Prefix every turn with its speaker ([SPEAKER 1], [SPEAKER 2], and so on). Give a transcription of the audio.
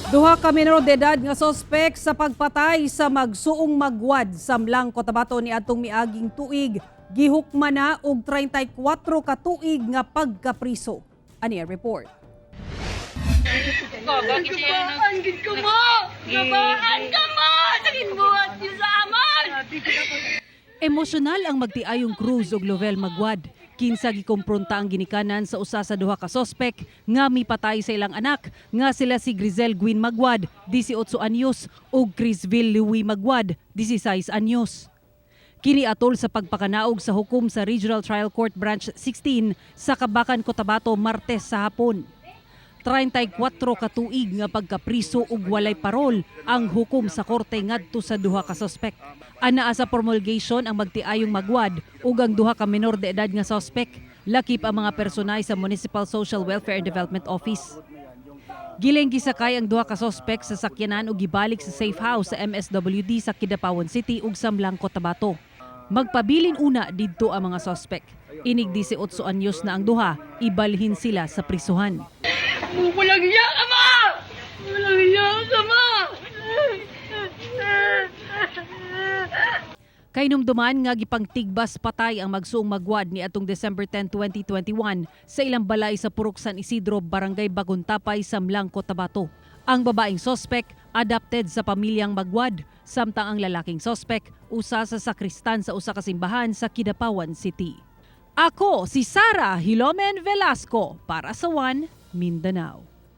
[SPEAKER 1] Duha ka menor de edad nga sospek sa pagpatay sa magsuong Magwad sa Mlang, Cotabato ni adtong miaging tuig gihukman na og 34 ka tuig nga pagkapriso. Ani ang report.
[SPEAKER 2] Gabaan gid ko mo! Gabaan ka mo! Sakit buhat niyo sa amon!
[SPEAKER 1] Emosyonal ang magtiayong Cruz ug Lovell Magwad. Kinsa gikompronta ang ginikanan sa usa sa duha ka sospek nga mipatay sa ilang anak nga sila si Grizel Gwyn Magwad, 18 anyos, ug Chrisville Louis Magwad, 16 anyos. Kini atol sa pagpakanaog sa hukom sa Regional Trial Court Branch 16 sa Kabakan, Cotabato, Martes sa hapon. 34 ka tuig nga pagkapriso ug walay parol ang hukom sa korte ngadto sa duha ka sospek. Anaa sa promulgation ang magtiayong Magwad ug ang duha ka menor de edad nga sospek, lakip ang mga personay sa Municipal Social Welfare and Development Office. Giling gisakay ang duha ka sospek sa sakyanan ug gibalik sa safe house sa MSWD sa Kidapawan City ug Samlang, Cotabato. Magpabilin una didto ang mga sospek. Inig 18 anyos na ang duha, ibalhin sila sa prisuhan.
[SPEAKER 2] Walang iya ka mo! Walang iya ka mo!
[SPEAKER 1] Kahinumduman nga gipangtigbas patay ang magsuong Magwad ni atong December 10, 2021 sa ilang balay sa Purok San Isidro, Barangay Bagontapay, Samlang, Cotabato. Ang babaeng sospek adopted sa pamilyang Magwad, samtang ang lalaking sospek usa sa sakristan sa usa ka simbahan sa Kidapawan City. Ako si Sara Hilomen Velasco para sa One Mindanao.